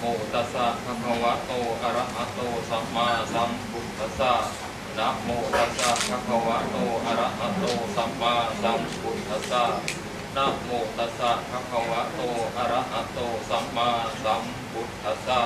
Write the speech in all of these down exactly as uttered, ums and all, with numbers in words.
Namo tassa bhagavato arahato sammāsambuddhassa. Namo tassa bhagavato arahato sammāsambuddhassa. Namo tassa bhagavato arahato sammāsambuddhassa.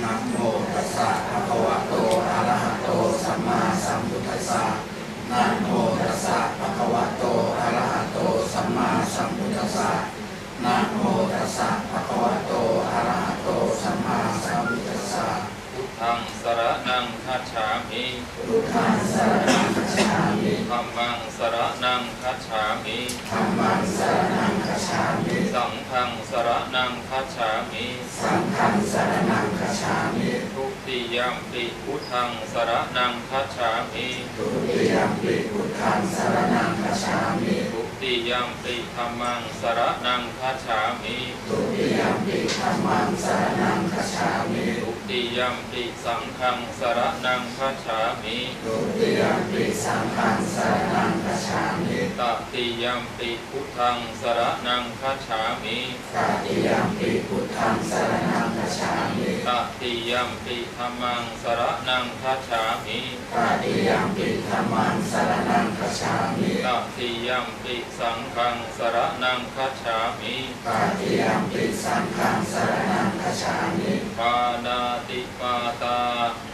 Namo tassa bhagavato arahato sammāsambuddhassa. Namo tassa bhagavato arahato sammāsambuddhassa. Namo tassa bhagavato arahato sammāsambuddhassa. Buddhaṃ saraṇaṃ gacchāmi. Buddhaṃ saraṇaṃ gacchāmi. Dhammaṃ saraṇaṃ gacchāmi. Dhammaṃ saraṇaṃ gacchāmi. Saṅghaṃ saraṇaṃ gacchāmi. Saṅghaṃ saraṇaṃ gacchāmi. Dutiyampi buddhaṃ saraṇaṃ gacchāmi. Dutiyampi buddhaṃ saraṇaṃ gacchāmi. Dutiyampi dhammaṃ saraṇaṃ gacchāmi. Dutiyampi dhammaṃ saraṇaṃ gacchāmi. Dutiyampi saṅghaṃ saraṇaṃ gacchāmi. Dutiyampi saṅghaṃ saraṇaṃ gacchāmi. Tatiyampi buddhaṃ saraṇaṃ gacchāmi. Tatiyampi buddhaṃ saraṇaṃ gacchāmi. Tatiyampi dhammaṃ saraṇaṃ gacchāmi. Tatiyampi dhammaṃ saraṇaṃ gacchāmi. Tatiyampi saṅghaṃ saraṇaṃ gacchāmi. Tatiyampi saṅghaṃ saraṇaṃ gacchāmi. Pāṇātipātā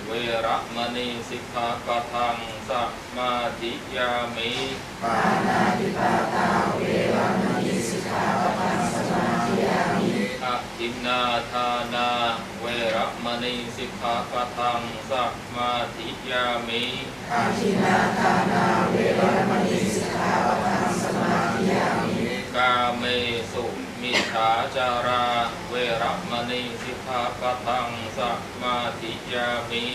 veramaṇī sikkhāpadaṃ samādiyāmi. Pāṇātipātā veramaṇī sikkhāpadaṃ samādiyāmi. Adinnādānā veramaṇī sikkhāpadaṃ samādiyāmi. Adinnādānā veramaṇī sikkhāpadaṃ samādiyāmi. Kāmesu micchācārā veramaṇī sikkhāpadaṃ samādiyāmi.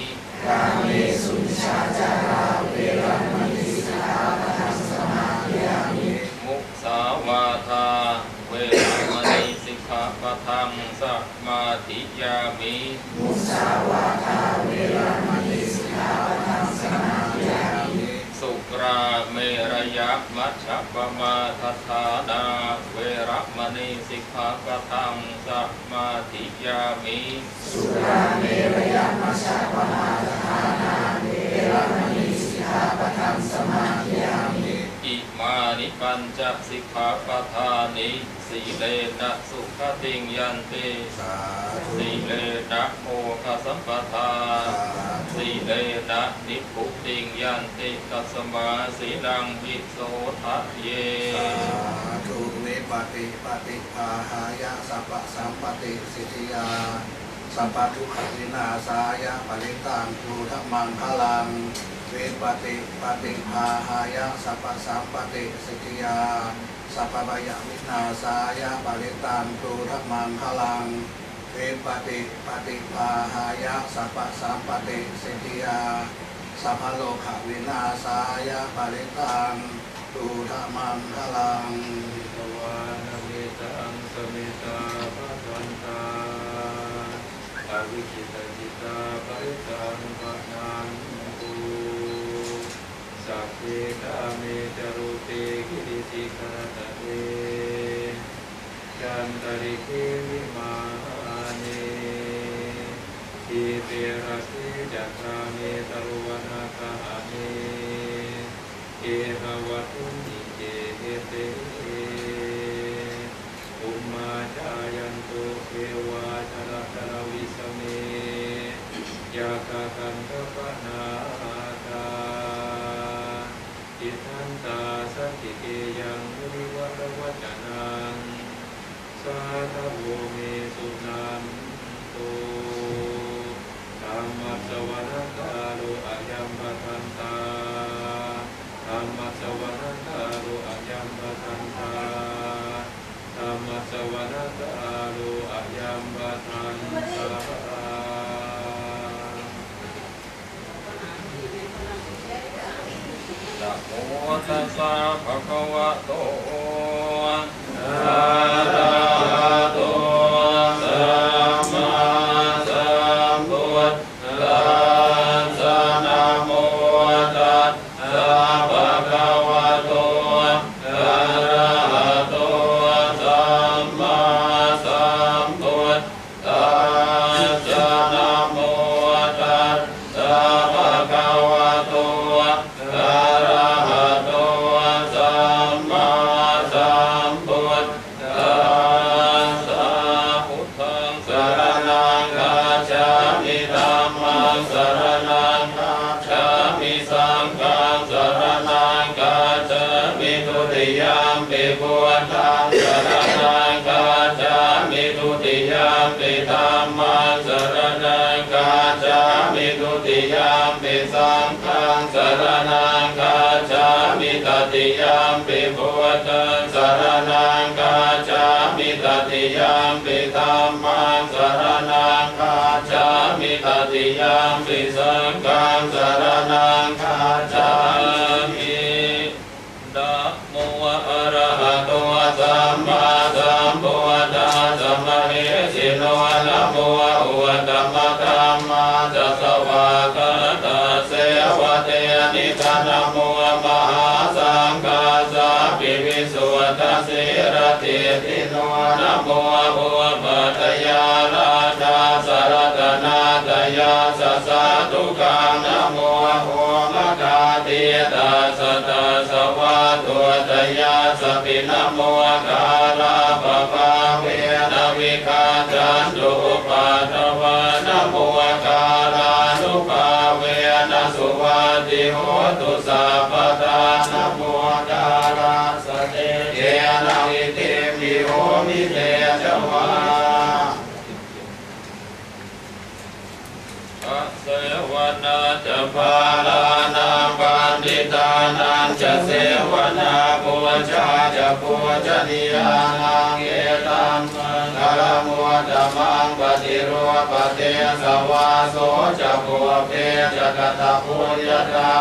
Kāmesu micchācārā veramaṇī sikkhāpadaṃ samādiyāmi. Musāvādā veramaṇī sikkhāpadaṃ samādiyāmi. Musāvādā veramaṇī sikkhāpadaṃ samādiyāmi. Surāmerayamajjapamādaṭṭhānā veramaṇī sikkhāpadaṃ samādiyāmi. Surāmerayamajjapamādaṭṭhānā veramaṇī sikkhāpadaṃ samādiyāmi. Imāni pañca sikkhāpadāni. Sīlena sugatiṃ yanti. Sādhu. Sīlena bhogasampadā. Sādhu. Sīlena nibbutiṃ yanti. Tasmā sīlaṃ visodhaye. Sādhu. Vipattipaṭibāhāya sabbasampattisiddhiyā sabbadukkhavināsāya parittaṃ brūtha maṅgalaṃ. Vipattipaṭibāhāya sabbasampattisiddhiyā sabbabhayavināsāya parittaṃ brūtha maṅgalaṃ. Vipattipaṭibāhāya sabbasampattisiddhiyā sabbarogavināsāya parittaṃ brūtha maṅgalaṃ. Katvāna mettaṃ samettā bhadantā, avikkhittacittā parittaṃ bhaṇantu. Sagge kāme ca rūpe girisikharataṭe cantalikkhe vimāne, dīpe raṭṭhe ca gāme taruvanagahane gehavatthumhi khette, bhummā cāyantu devā jalathalavisame yakkhagandhabbanāgā, tiṭṭhantā santike yaṃ munivaravacanaṃ sādhavo me suṇantu. Dhammassavanakālo ayam bhadantā. Dhammassavanakālo ayam bhadantā. Dhammassavanakālo ayam bhadantā. Namo tassa bhagavato arahato sammāsambuddhassa. Namo tassa bhagavato arahato sammāsambuddhassa. Dhammaṃ saraṇaṃ gacchāmi. Dutiyampi saṅghaṃ saraṇaṃ gacchāmi. Tatiyampi buddhaṃ saraṇaṃ gacchāmi. Tatiyampi dhammaṃ saraṇaṃ gacchāmi. Tatiyampi saṅghaṃ saraṇaṃ gacchāmi. Namo arahato sammāsambuddhassa mahesino. Namo uttamadhammassa svākkhātasseva tenidha. Namo mahāsaṅghassāpi visuddhasīladiṭṭhino. Namo uppādyāraddhassa ratanattayassa sādhukaṃ. Namo omakātītassa tassa vatthuttayassapi. Namokārappabhāvena vigacchantu upaddavā. Namokārānubhāvena suvatthi hotu sabbadā. Namokārassa tejena vidhimhi homi tejavā. Asevanā ca bālānaṃ paṇḍitānañca sevanā, pūjā ca pūjanīyānaṃ, etam maṅgalamuttamaṃ. Paṭirūpadesavāso ca pubbe ca katapuññatā,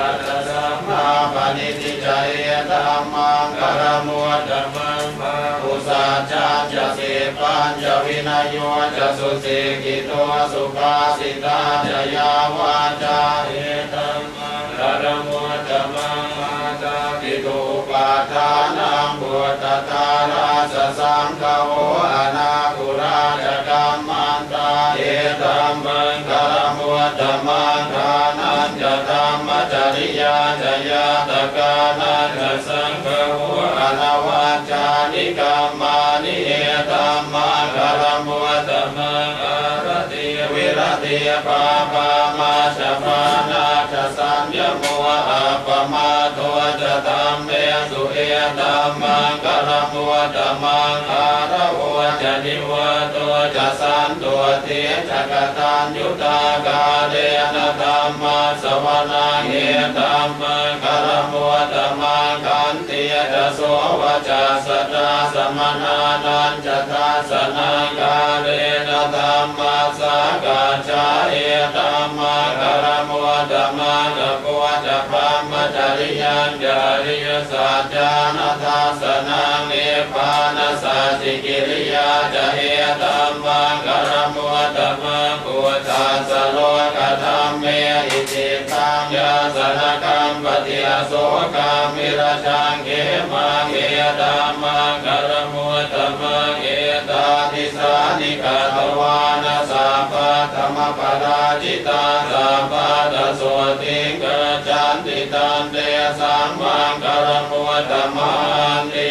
attasammāpaṇidhi ca etam maṅgalamuttamaṃ. Bāhusaccañca sippañca vinayo ca susikkhito, subhāsitā ca yā vācā, etam maṅgalamuttamaṃ. Mātāpituupaṭṭhānaṃ puttadārassa saṅgaho, anākulā ca kammantā, etam maṅgalamuttamaṃ. Dānañca dhammacariyā ca ñātakānañca saṅgaho, anavajjāni kammāni, etam maṅgalamuttamaṃ. Āratī viratī pāpā majjapānā ca saññamo, appamādo ca dhammesu, etam maṅgalamuttamaṃ. Gāravo ca nivāto ca santuṭṭhī ca kataññutā, kālena dhammassavanaṃ, etam maṅgalamuttamaṃ. Khantī ca sovacassatā samaṇānañca dassanaṃ, kālena dhammasākacchā, etam maṅgalamuttamaṃ. Tapo ca brahmacariyañca ariyasaccāna dassanaṃ, nibbānasacchikiriyā ca, etam maṅgalamuttamaṃ. Phuṭṭhassa lokadhammehi cittaṃ yassa na kampati, asokaṃ virajaṃ khemaṃ, etam maṅgalamuttamaṃ. Etādisāni katvāna sabbatthamaparājitā, sabbattha sotthiṃ gacchanti, tantesaṃ maṅgalamuttamanti.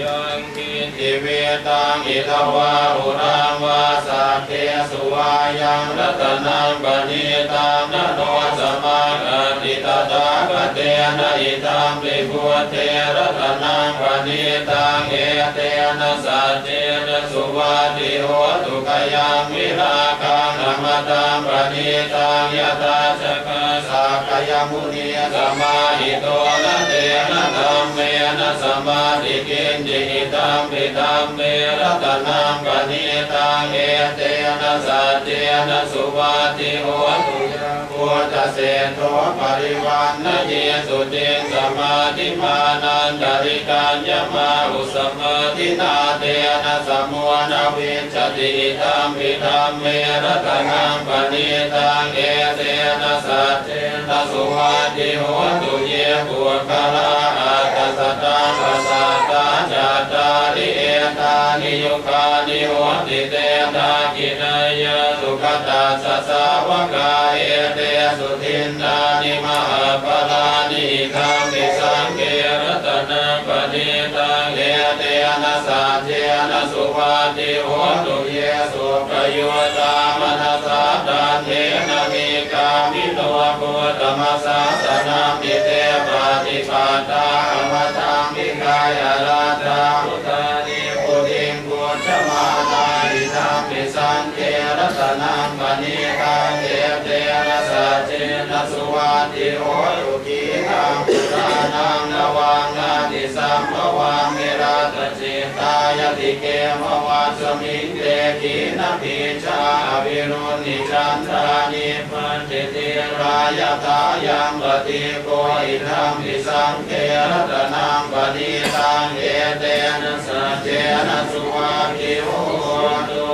Yaṅkiñci vittaṃ idha vā huraṃ vā saggesu vā yaṃ ratanaṃ paṇītaṃ, na no samaṃ atthi tathāgatena, idampi buddhe ratanaṃ paṇītaṃ, etena saccena suvatthi hotu. Khayaṃ virāgaṃ amataṃ paṇītaṃ, yadajjhagā sakyamunī samāhito, na tena dhammena samatthi kiñci, idampi dhamme ratanaṃ paṇītaṃ, etena saccena suvatthi hotu. Yaṃ buddhaseṭṭho parivaṇṇayī suciṃ, samādhimānantarikaññamāhu, samādhinā tena samo na vijjati, idampi dhamme ratanaṃ paṇītaṃ, etena saccena suvatthi hotu. Ye puggalā aṭṭha sataṃ pasatthā, cattāri etāni yugāni honti, te dakkhiṇeyyā sugatassa sāvakā, etesu dinnāni mahapphalāni, idampi saṅghe ratanaṃ paṇītaṃ, etena saccena suvatthi hotu. Ye suppayuttā manasā daḷhena, nikkāmino gotamasāsanamhi, te pattipattā amataṃ vigayha, laddhā mudhā nibbutiṃ bhuñjamānā, idampi saññū Hotu khīṇaṃ purāṇaṃ navaṃ natthi sambhavaṃ, virattacittāyatike bhavasmiṃ te khīṇabījā avirūḷhichandā nibbanti dhīrā yathāyampadīpo. Idampi saṅghe ratanaṃ paṇītaṃ, etena saccena suvatthi hotu.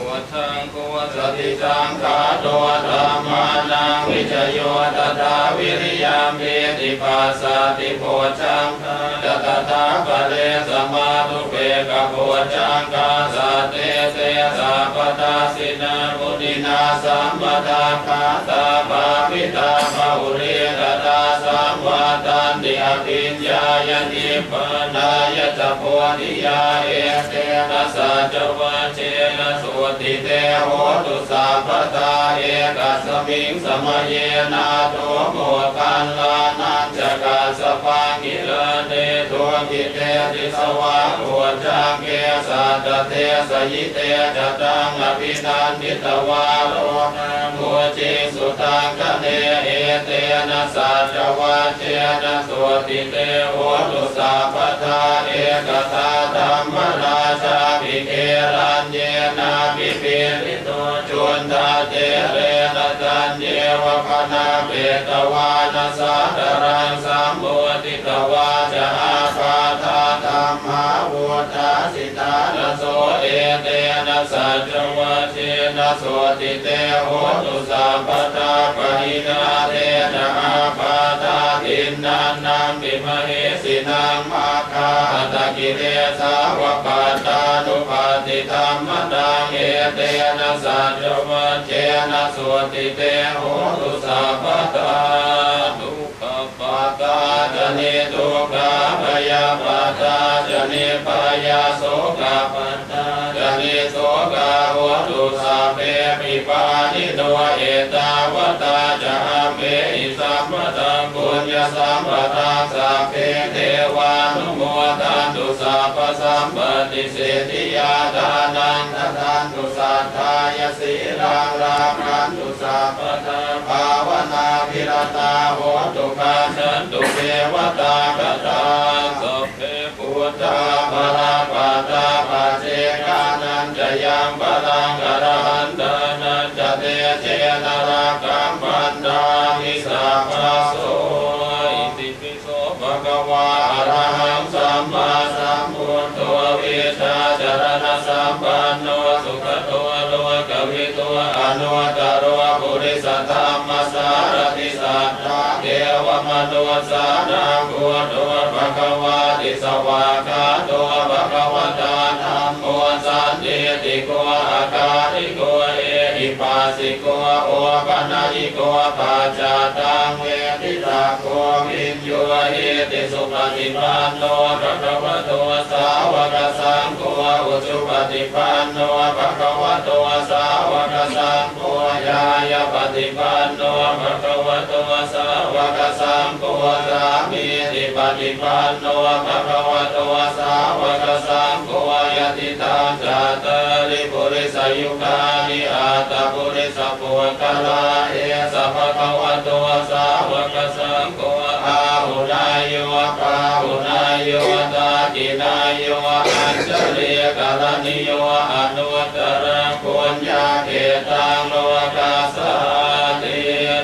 Bojjhaṅgo satisaṅkhāto dhammānaṃ vicayo tathā, viriyampīti passaddhi bojjhaṅgā ca tathāpare, samādhupekkhabojjhaṅgā sattete sabbadassinā muninā sammadakkhātā bhāvitā bahulīkatā saṃvattanti abhiññāya nibbānāya ca bodhiyā. Etena saccavajjena sotthi te hotu sabbadā. Ekasmiṃ samaye nātho moggallānañca kassapaṃ gilāne dukkhite disvā bojjhaṅge satta desayi. Te ca taṃ abhinanditvā rogā mucciṃsu taṅkhaṇe. Etena saccavajjena sotthi te hotu sabbadā. Ekadā dhammarājāpi gelaññenābhipīḷito cundattherena taññeva bhaṇāpetvāna sādaraṃ sammoditvā ca ābādhā tamhā vuṭṭhāsi ṭhānaso. Etena saccavajjena sotthi te hotu sabbadā. Pahīnā te ca ābādhā tiṇṇannampi mahesinaṃ maggāhatakilesāva pattānuppattidhammataṃ. Etena saccavajjena sotthi te hotu sabbadā. Dukkhappattā ca niddukkhā bhayappattā ca nibbhayā sokappattā ca nissokā hontu sabbepi pāṇino. Ettāvatā ca amhehi sambhataṃ puññasampadaṃ sabbe devānumodantu sabbasampattisiddhiyā. Dānaṃ dadantu saddhāya sīlaṃ rakkhantu sabbadā bhāvanābhiratā hontu gacchantu devatāgatā. Sabbe buddhā balappattā paccekānañca yaṃ balaṃ arahantānañca tejena rakkhaṃ bandhāmi sabbaso. Itipi so bhagavā arahaṃ sammāsambuddho vijjācaraṇasampanno sugato lokavidū anuttaro purisadammasārathi satthā devamanussānaṃ buddho bhagavāti. Svākkhāto bhagavatā dhammo sandiṭṭhiko akāliko ehipassiko opanayiko paccattaṃ veditabbo viññūhīti. Supaṭipanno bhagavato sāvakasaṅgho, ujupaṭipanno bhagavato sāvakasaṅgho, ñāyapaṭipanno bhagavato sāvakasaṅgho, sāmīcipaṭipanno bhagavato sāvakasaṅgho, yadidaṃ cattāri purisayugāni aṭṭha purisapuggalā, esa bhagavato sāvakasaṅgho āhuneyyo pāhuneyyo dakkhiṇeyyo añjalikaraṇīyo anuttaraṃ puññakkhettaṃ lokassāti.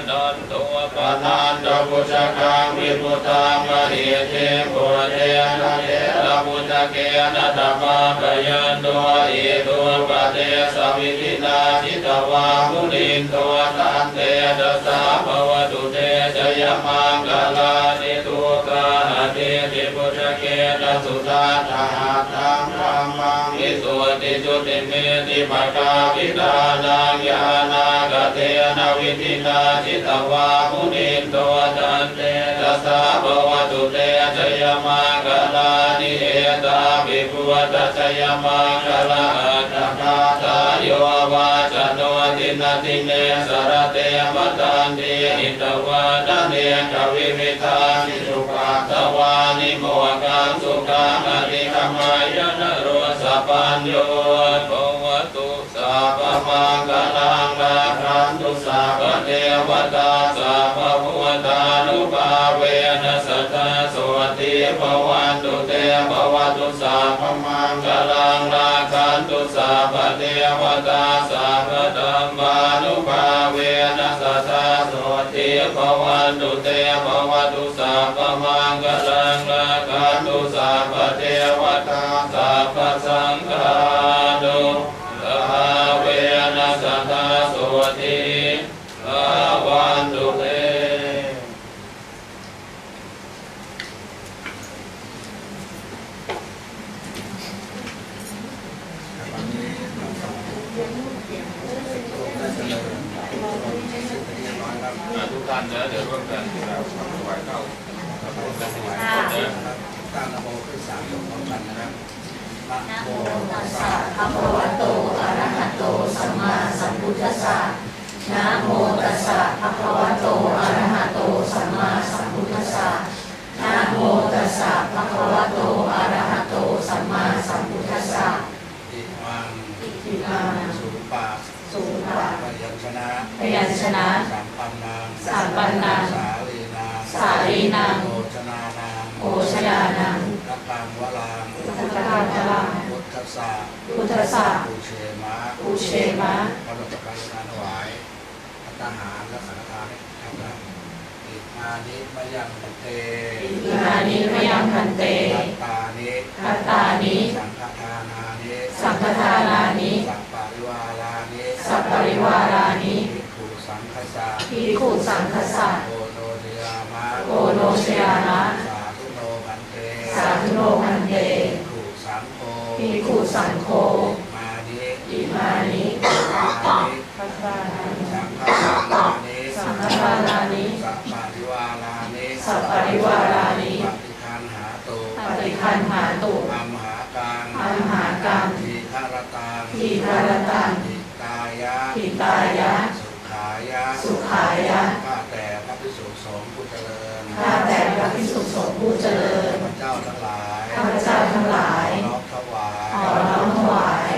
Nandopanandabhujagaṃ vibudhaṃ mahiddhiṃ puttena therabhujagena damāpayanto iddhūpadesavidhinā jitavā munindo tantejasā bhavatu te jayamaṅgalāni. Duggāhadiṭṭhibhujagena sudaṭṭhahatthaṃ brahmaṃ visuddhijutimiddhibakābhidhānaṃ ñāṇāgadena vidhinā jitavā munindo tantejasā bhavatu te jayamaṅgalāni. Etāpi buddhajayamaṅgalaaṭṭhagāthā yo vācano dinadine sarate matandī hitvānanekavividhāni cupaddavāni mokkhaṃ sukhaṃ adhigameyya naro sapañño. Bhavatu sabbamaṅgalaṃ rakkhantu sabbadevatā sabbabuddhā maṅgalaṃ rakkhantu sabbadevatā sabbadhammānubhāvena sadā sotthī bhavantu te. Bhavatu sabbamaṅgalaṃ rakkhantu sabbadevatā sabbasaṅghānubhāvena sadā sotthī bhavantu te. ทุกท่านนะ เดี๋ยวร่วมกันกราบถวายข้าว ตั้งนะโมขึ้นสามจบพร้อมกันนะครับ Namo tassa bhagavato arahato sammāsambuddhassa. Namo tassa bhagavato arahato sammāsambuddhassa. Namo tassa bhagavato arahato sammāsambuddhassa. Imaṃ. Imaṃ. Sūpa. Sūpa. Byañjana. Byañjana. Sampannaṃ. Sampannaṃ. Sālīnaṃ. Sālīnaṃ. Bhojanānaṃ. Bhojanānaṃ. Udakaṃ varaṃ. Udakaṃ varaṃ. Buddhassa. Buddhassa. Pūjema. Pūjema. กำหนดต่อไปในการถวายภัตตาหารและสังฆทานให้ท่านนะ Imāni mayaṃ bhante. Imāni mayaṃ bhante. Bhattāni. Bhattāni. Saṅghadānāni. Saṅghadānāni. Saparivārāni. Saparivārāni. Bhikkhusaṅghassa. Bhikkhusaṅghassa. Oṇojayāma. Oṇojayāma. Sādhu no bhante. Sādhu no bhante. Bhikkhusaṅgho. Bhikkhusaṅgho. Imāni. Imāni. Bhattāni. Bhattāni. Saṅghadānāni. Saṅghadānāni. Saparivārāni. Saparivārāni. Paṭiggaṇhātu. Paṭiggaṇhātu. Amhākaṃ. Amhākaṃ. Dīgharattaṃ. Dīgharattaṃ. Hitāya. Hitāya. Sukhāya. Sukhāya. ข้าแต่พระภิกษุสงฆ์ผู้เจริญ ข้าแต่พระภิกษุสงฆ์ผู้เจริญ ข้าพเจ้าทั้งหลาย ข้าพเจ้าทั้งหลาย ขอน้อมถวาย ขอน้อมถวาย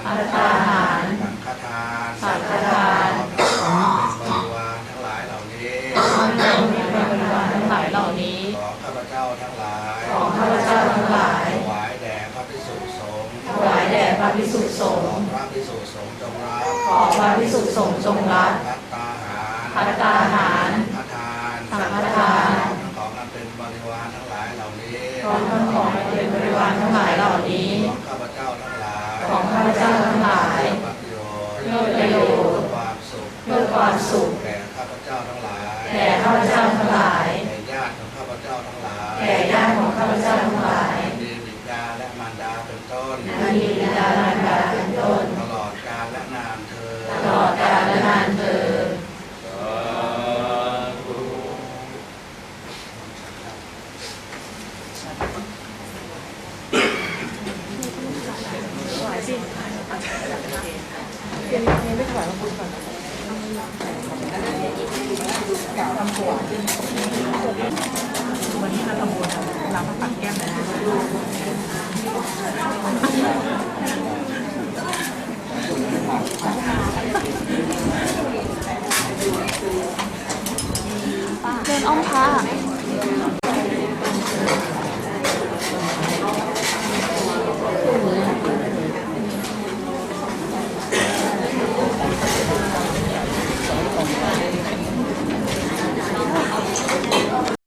ภัตตาหาร ภัตตาหาร สังฆทาน สังฆทาน พร้อมทั้งของเป็นบริวารทั้งหลายเหล่านี้ พร้อมทั้งของเป็นบริวารทั้งหลายเหล่านี้ ของข้าพเจ้าทั้งหลาย ของข้าพเจ้าทั้งหลาย ถวายแด่พระภิกษุสงฆ์ ถวายแด่พระภิกษุสงฆ์ ขอพระภิกษุสงฆ์จงรับ ขอพระภิกษุสงฆ์จงรับ ภัตตาหาร ภัตตาหาร สังฆทาน สังฆทาน พร้อมทั้งของอันเป็นบริวารทั้งหลายเหล่านี้ พร้อมทั้งของอันเป็นบริวารทั้งหลายเหล่านี้ ของข้าพเจ้าทั้งหลาย ของข้าพเจ้าทั้งหลาย เพื่อประโยชน์ เพื่อประโยชน์ ความสุข เพื่อความสุข แก่ข้าพเจ้าทั้งหลาย แก่ข้าพเจ้าทั้งหลาย แก่ญาติของข้าพเจ้าทั้งหลาย แก่ญาติของข้าพเจ้าทั้งหลาย มีบิดาและมารดาเป็นต้น มีบิดามารดาเป็นต้น ตลอดกาลและนานเทอญ ตลอดกาลและนานเทอญ สาธุ ถวายสิ ยังไม่ถวายพระพุทธก่อน กล่าวคำถวาย วันนี้มาทำบุญ รับพระปัดแก้ม